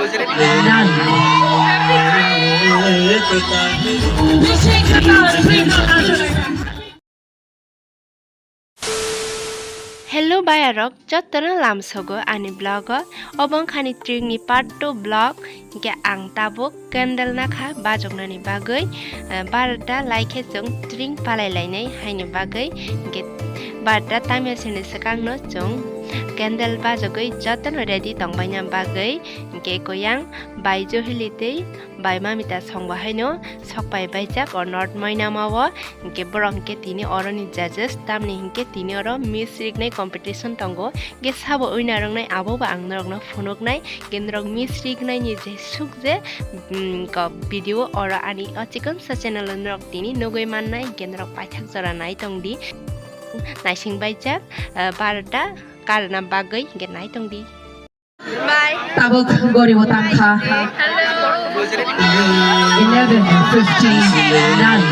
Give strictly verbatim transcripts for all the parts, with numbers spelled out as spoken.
Done. Hello bayarok, jotono lamsogo ani vlog o. Obo wngkhani tringni part two vlog. Hinkhe ang tabuk candle nakha bajoknani bagwi, eh, barota laikhe chwng tring palai lainai haini bagwi. Hinkhe barota tamya sini swkangno chwng candle bajogwi jotono ready tongbaina bagwi. Hinkhe koyang bai Johili tei bai Mamita songbo haino sokpai baijak o North Moinama o. Hinkhe borok hinkhe tini oroni judges, tamni hinkhe tini oro miss rignai competition tongo. Hinkhe sabo winner wngnai abo bo ang norokno phunuknai. Hinkhe norok miss rignaini je suk je, mm, ko video oro ani o chikonsa channel o norok tini nugwi mannai. Hinkhe norok paithak jora nai tongdi. Naising baijak, ah, barota karna bagwi hinkhe nai tongdi. Tabuk gori bo tangkha. Eleven fifty-nine.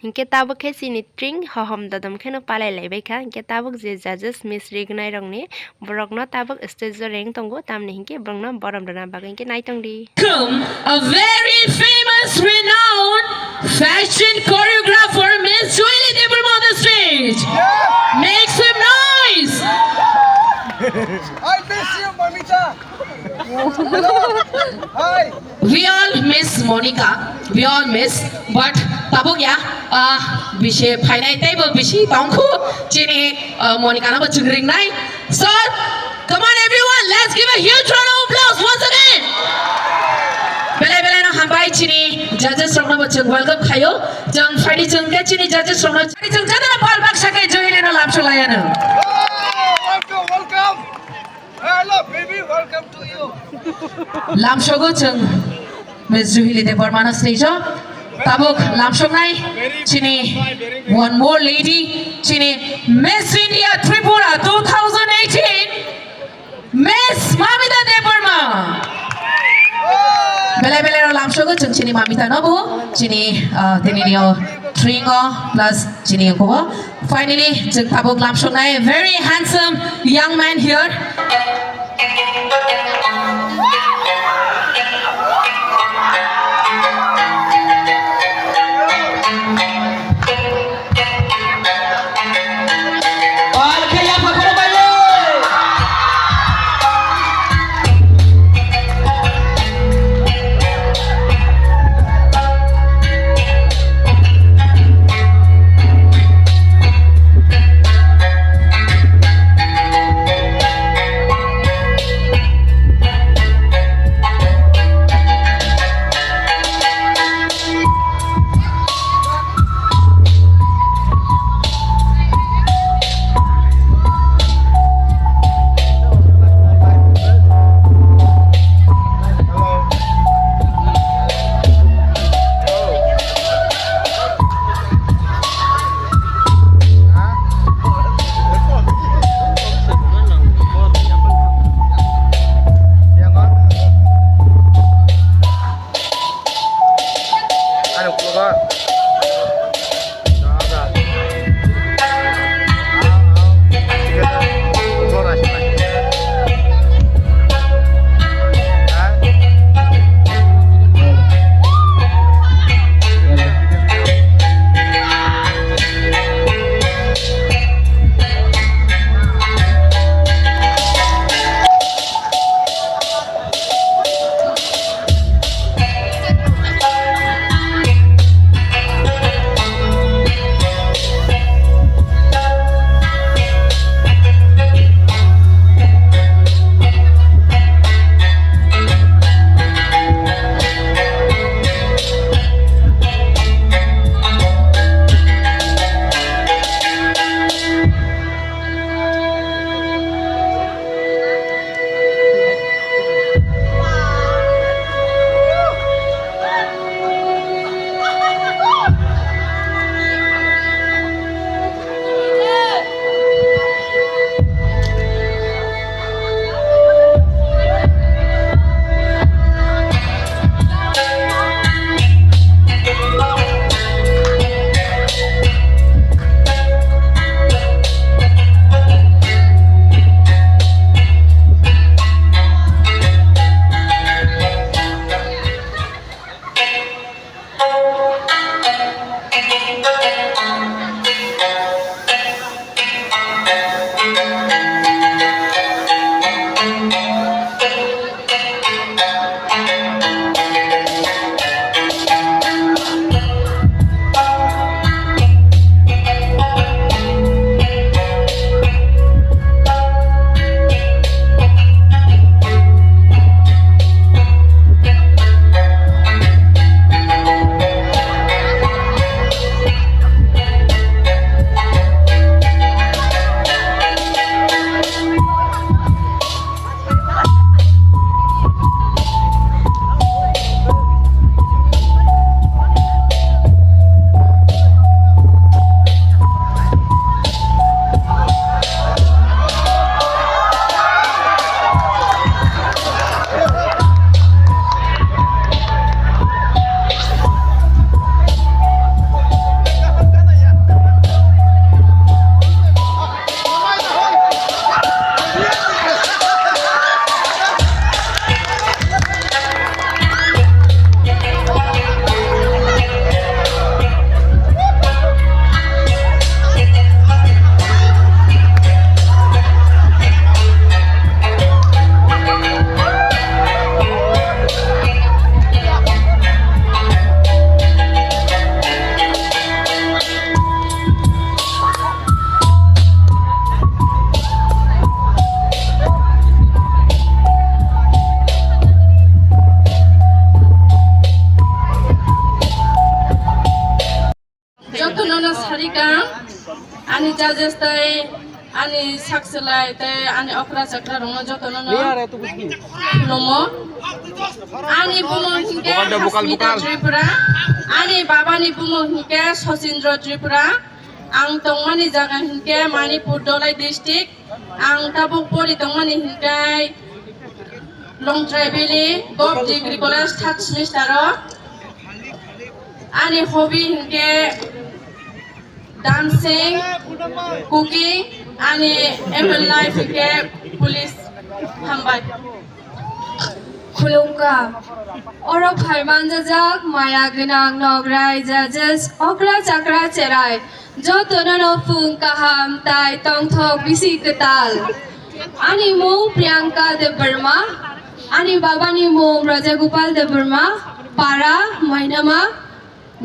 Hinkhe tabuk khe chini tring hohom dodom kheno palai laibai kha. Hinkhe tabuk je judges miss rignai rokni borokno tabuk stage o reng tongo, tamni hinkhe borokno borom rwna bagwi hinkhe nai tongdi. Welcome a very famous, renowned fashion choreographer, Miss Juili Debbarma on the stage. Make some noise. I miss you, Mamita. Hello. Hi. We all miss Monica. We all miss. But tabuk ya, ah, bisi phainai teibo bisi tongkhu chini, ah, Monica no bo chwng ringnai. So, come on everyone, let's give a huge round of applause once again. Belai belai no hambai chini judges rok no bo chwng welcome khayo. Chwng phaidi chwng khe chini judges rok no chwng jadana pal baksa khe Juili no lamsok laiano. Oh, welcome, welcome. Hello, baby, welcome to you. Lamsogo chwng Miss Juhili Debbarma no stage o. Tabuk lamsoknai chini one more lady, chini Miss India Tripura two thousand eighteen, Miss Mamita Debbarma. Belai belai no lamsogo chwng chini Mamita no bo, chini, ah, tini ni o tring o plus chini o kubo. Finally, chwng tabuk lamsoknai, very handsome young man here. Ani judges tei ani sakselai tei ani okra chakra rokno jotono no khulumo. Ani bumung hinkhe Bokal de, bokal, Hasmita bokal. Tripura, ani babani bumung hinkhe Sachindra Tripura. Ang tongmani jaga hinkhe Manipur Dholai district. Ang tabuk pori tongmani hinkhe Longtrai Valley Govt Degree College third semester o. Ani hobby hinkhe dancing, cooking, ani aim in life hinkhe police. Hambai. Khulumkha. Oro phai manjajak maya gwnang nograi judges okra chakra cherai. Jotono no phung kaham tai tongthok bisi kwtal. Ani mung Priyanka Debbarma, ani babani mung Rajagopal Debbarma, para Mainama,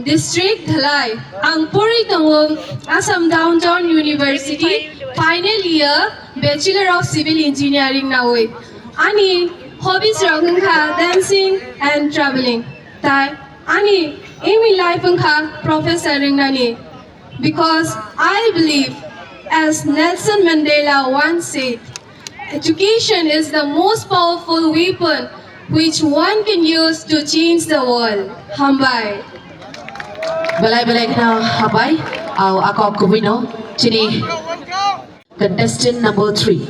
district Dhalai. Ang pori tongo Assam Downtown University, final year, Bachelor of Civil Engineering nawi. Ani hobbies rok wngkha dancing and traveling. Tai ani aim in life wngkha professor wngnani. Because I believe, as Nelson Mandela once said, education is the most powerful weapon which one can use to change the world. Hambai. Belai belai kheno hambai, au akok kubui no, chini contestant number three.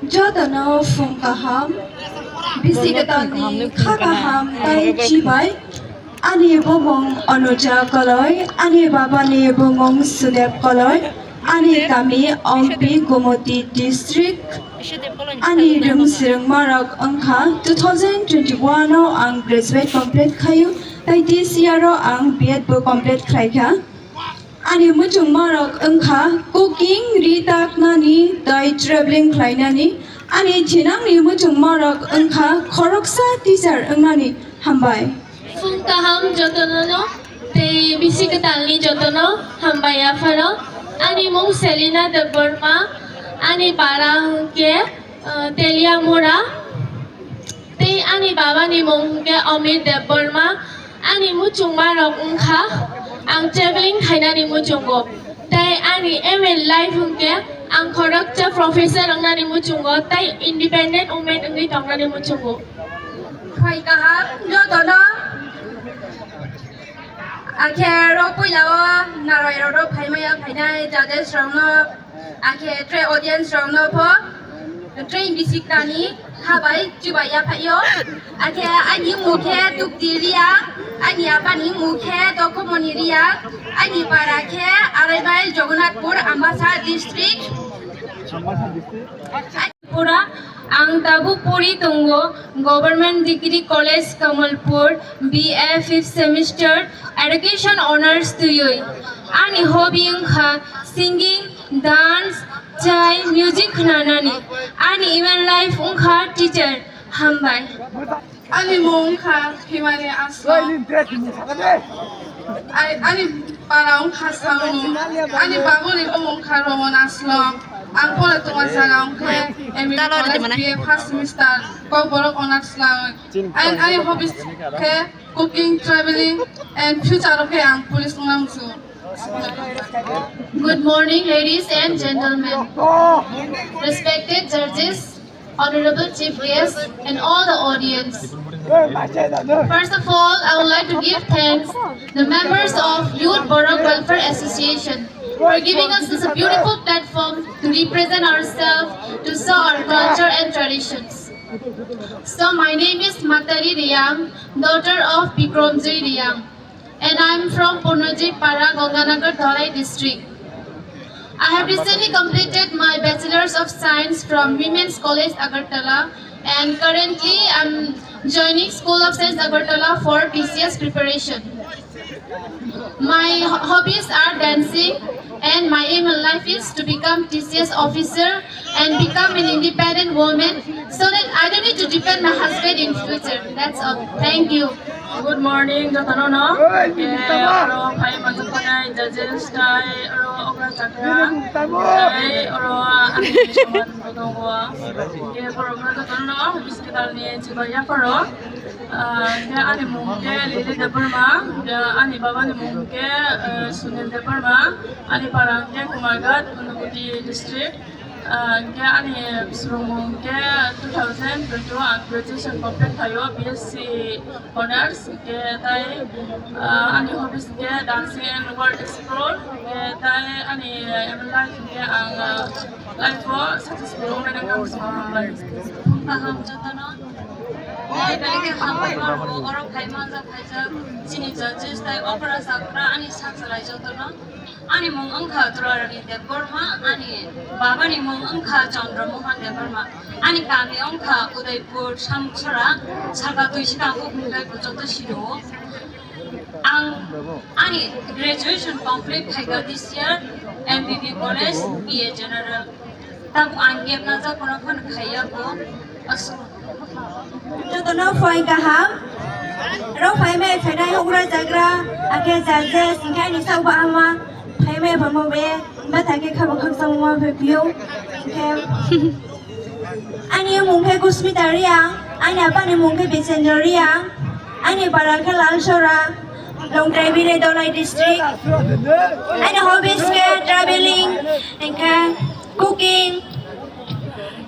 Jotono phung kaham, bisi kwtalni kha kaham tai chibai. Ani bumung Anuja Koloi, ani babani bumung Sudeb Koloi, ani kami Ompi Gumoti district. Ani rwng swrwngmarok wngkha two thousand twenty-one o ang graduate complete khaio, tei this year o ang B Ed bo complete khlaikha. Ani muchungmarok wngkha cooking, ri taknani, tei traveling khlainani. Ani thinangni muchungmarok wngkha khoroksa teacher wngnani. Hambai. Phung kaham jotono no, tei bisi kwtalni jotono hambai aphano. Ani mung Selina Debbarma, ani para hwnkhe, uh, Teliamura, tei ani babani mung hwnkhe Amit Debbarma. Ani muchungmarok wngkha, ang traveling khainani muchungo. Tei ani aim in life hwnkhe ang khoroksa professor wngnani muchungo, tei independent women wngwi tongnani muchungo. Phai kaham jotono. Akhe ro puila o narwai rok ro phaimaya phainai judges rokno, akhe tre audience rokno pho tre bisik tani habai chubai ya phaio. Akhe ani mung khe Tukti Riang, ani apani mung khe Dokhomoni Riang, ani para khe Araibai Jagannathpur Ambasa district. Pura, ang tabuk pori tongo Government Degree College Kamalpur, B A fifth semester, Education Honours twiwi. Ani hobby wngkha singing, dance, chai, music khwnanani. Ani aim in life wngkha teacher. Hambai. Ani mung wngkha Himani Aslom. Ai, ani para wngkha Samung. Ani babuni mung wngkha Romon Aslom. Ang pore tongma jaga wngkhe M E College B A first semester, Kokborok honours lawi. Ai, ani hobbies khe cooking, traveling, and future o khe ang police wngna muchungo. Good morning, ladies and gentlemen. Respected judges, honorable chief guests, and all the audience. First of all, I would like to give thanks the members of Youth Borok Welfare Association for giving us this beautiful platform to represent ourselves, to show our culture and traditions. So my name is Matari Riang, daughter of Bikramjoy Riang. And I'm from Purnojoy Para, Ganganagar, Dhalai district. I have recently completed my Bachelor's of Science from Women's College Agartala, and currently I'm joining School of Science Agartala for B C S preparation. My ho- hobbies are dancing, and my aim in life is to become T C S officer and become an independent woman so that I don't need to depend my husband in future. That's all. Thank you. Good morning, jotono no. Oi, ke tamo. Oro phai manjak panai judges tai oro okra chakra. Tai oro ani soman bodongo. Ke borok no jotono no hospital ni chiba yaparo. Ah, ke ani mung ke Lily Debbarma, ke ani baba ni mung ke, eh, Sunil Debbarma, ani parang ke Kumarghat, Unakoti district. Ah, ke ani bisrung mung ke two thousand twenty-one graduation complete khaio, B S C honors, ke tai, ah, ani hobbies ke dancing and world explore, ke tai ani, eh, aim in life ke ang, ah, life o successful wngnani ang samung lai. Kaham jotono. Oi, tini ke hambai borok oro phai manjak phaijak chini judges tai okra chakra ani sak salai jotono. Ani mung wngkha Durarani Debbarma, ani babani mung wngkha Chandra Mohan Debbarma. Ani kami wngkha Udaipur, Samsora, salka twi sikang o hwnkhai bo joto siro. Ang ani graduation complete khaikha this year, M B B College, B A General. Tabuk ang gap najak kono phano khaiya bo. As- Jotono phai kaham. Ro phai mai phainai hokra jagra, akhe judges, hinkhe ani sak ba ama phai mai phamo be, ba thake khabo khaksa ma phe piyo. Hinkhe ani mung khe Kusmita Reang, ani apani mung khe Bichendra Reang, ani para khe Lalsora, Longtrai Bire Dolai district. Ani hobbies khe traveling, hinkhe cooking,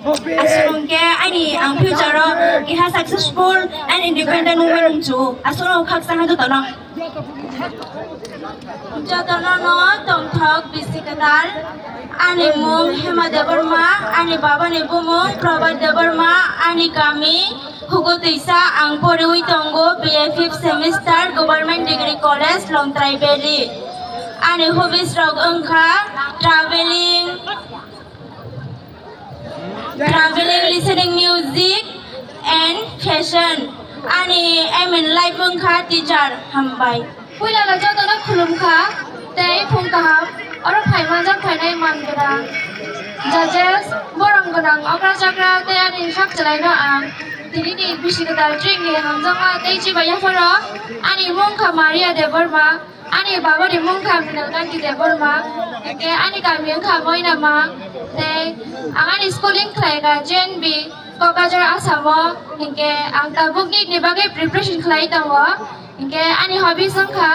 Aswk hwnkhe ani ang future o keha successful and independent woman wngchu. Aswk khaksa ha jotono. Jotono no tongthok bisi kwtal. Ani mung Hema Debbarma, ani baba ni bumung Prabhat Debbarma, ani kami Hugo Teisa, ang poriwi tongo B A fifth semester Government Degree College, Longtrai Valley. Ani hobbies rok wngkha traveling, Traveling, listening music and fashion. Ani aim in life wngkha teacher. Hambai. Puila no jotono khulumkha tei phung kaham. Oro phai manjak phainai man gwnang. Judges, borom gwnang okra chakra tei ani sak chwlaino ang tini ni bisi kwtal training ni hamjakma tei chiba yapharo ani mung kha Maria Debbarma. Ani baba ni mung kha Mrinal Kanti Debbarma, hinkhe ani kami wngkha Moinama, tei ang ani schooling khlai kha J N V Kokajor Assam o, hinkhe ang tabuk NEET ni bagwi preparation khlai tongo, hinkhe ani hobbies wngkha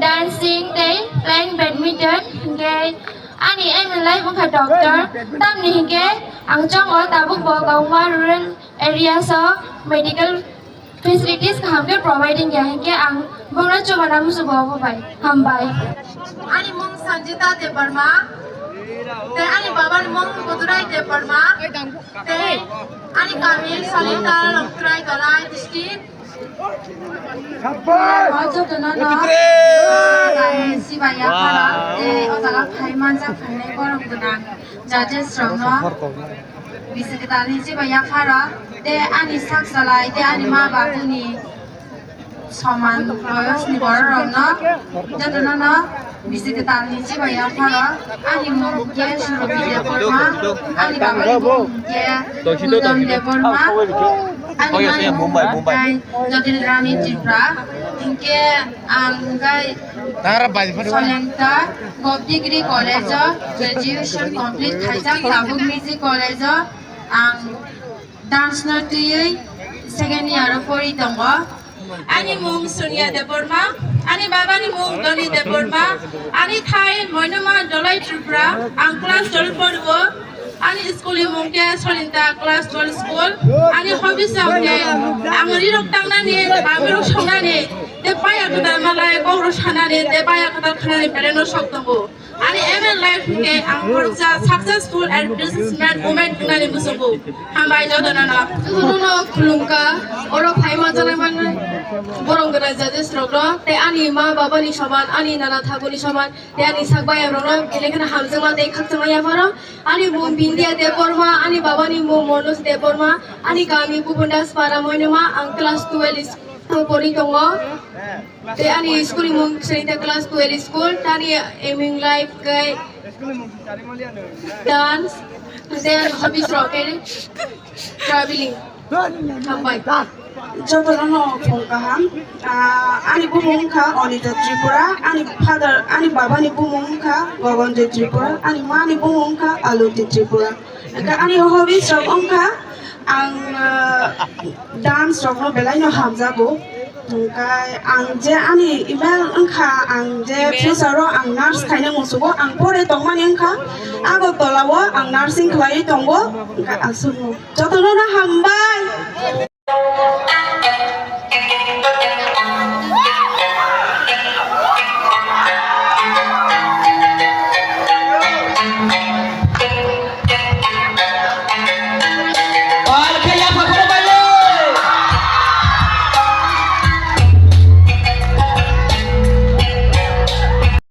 dancing tei playing badminton, hinkhe ani aim in life wngkha doctor, tamni hinkhe ang chongo tabuk bo Gauma rural areas o medical facilities kaham khe providing ya, hinkhe ang bono chubana musugo obo bai. Hambai. Ani mung Sanjita Debbarma, tei ani baba ni mung Budurai Debbarma, tei ani kami Salinta, Longtrai, Dolai district. O jotono no, sibai yapharo, tei o jaga phai manjak phainai borom gwnang judges rokno. Bisi kwtalni chiba yapharo, tei ani sak salai, tei ani ma babuni soman boyosni bororokno jotono no bisi kwtalni chiba yapharo, ani mung khe Surobi Debbarma, ani babani mung khe Gudon Debbarma, ani mani mung khe Jatil Rani Tripura, hinkhe ang hwnkhe Solenta Gop Degree College o graduation complete khaijak, tabuk Miji College o ang dance no twiwi second year o pori tongo. Ani mung Sonia Debbarma, ani baba ni mung Doni Debbarma, ani thai Moinoma Dolai Tripura, ang class twelve pori o. Ani school ni mung khe Solinta class twelve school. Ani hobbies rok khe ang rirok tangnani, mamirok songnani, tei paya kwtal malai kokrok sanani, tei paya kwtal khanani belai no sok tongo. Ani aim in life khe ang khoroksa successful and businessman woman wngnani muchungo. Hambai jotono no. Jotono no khulumkha, oro phai manjaknai manwi borom gwnang judges rokno, tei ani ma babani soman, ani nana thaboni soman, tei ani sak bayam rokno belai kheno hamjakma tei khakchangma yapharo. Ani mung Bindia Debbarma, ani babani mung Manoj Debbarma, ani kami Bhuban Das Para Moinoma, ang class twelve school pori tongo. Tei ani school ni mung Srinita class twelve school, tei ani aiming life khe dance, tei ani hobbies rok khe traveling. Hambai. Jotono no phung kaham. Ah, ani bumung wngkha Onita Tripura, ani father, ani baba ni bumung wngkha Gogonjoy Tripura, ani ma ni bumung wngkha Aloti Tripura. Hwnkhe ani hobbies rok wngkha ang, ah, dance rok no belai no hamjago. Hwnkhe ang je ani email wngkha, ang je future o ang nurse khaina musugo, ang pore tongmani wngkha Agartala o ang nursing khlaiwi tongo. Hwnkhe aswkno jotono no hambai.